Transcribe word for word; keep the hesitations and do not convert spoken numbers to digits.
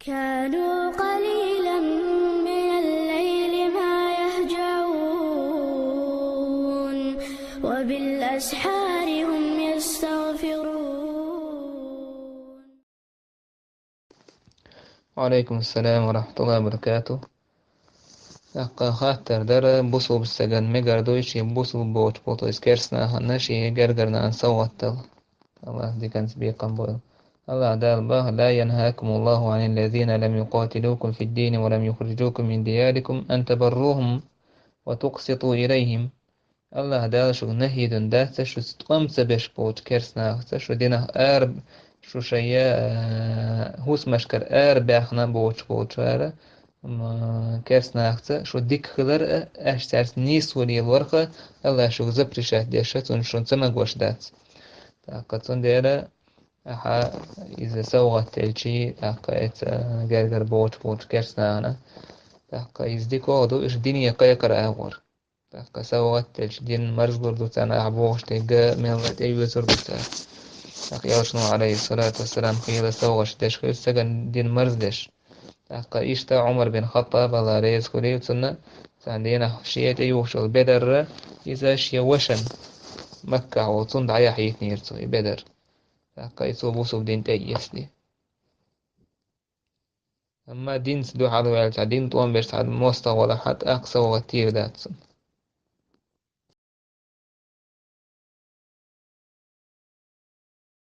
كانوا قليلا من الليل ما يهجعون وبالأسحار هم يستغفرون. وعليكم السلام ورحمة الله وبركاته. ТӀаккха хаттар дар: бусулба саган мегар дуй ший бусулба боцуш болчу, то есть керстанахана ший гергара нана совгӀат дала? АллахӀ диканца бекхам бойла. АллахӀ Дала боху: لا ينهاكم الله عن الذين لم يقاتلوكم في الدين ولم يخرجوكم من دياركم أن تبروهم وتقسطوا إليهم. АллахӀ Дала шуьга нахьи дина дац шу тӀом ца беш болчу керстанахаца, шу динах ара, шу шайн, а, хӀусамашкара ара баьхна боцуш болчара, м, керстанахаца шу дика хилар а, аша цаьрца нийсо лелорх а АллахӀа шуьга запрещать деш, цунна шуна ца магош дац. ТӀаккха цундела ахьа иза совгӀат делчий, тӀаккха эца гергара боцуш болчу керстанахана, тӀаккха иза дика вогӀу ду, уьш дине кхайкхар агӀор. ТӀаккха совгӀат делча, дин марзлур ду царна, ахьа бохуш дерг мелла тӀеоьцур ду цара. ТӀаккха Элчано, Ӏалайхиссалату вассалам, хийла совгӀаташ деш хилла, сагана дин марздеш. ТӀаккха иштта Ӏумар бин Хаттаб, АллахӀ реза хуьлийла цунна, царна дийнахь шен тӀеюхуш йолу бедарра, иза шен вашана, Маккахь волу, цунна дӀаяхьийтинера цо и бедар. ТӀаккха и цо бусулба дин тӀеэцний. Амма динца дуьхьал ваьлча, дин тӀом беш цхьа мостагӀа валахь, тӀаккха совгӀат тӀера дац цунна.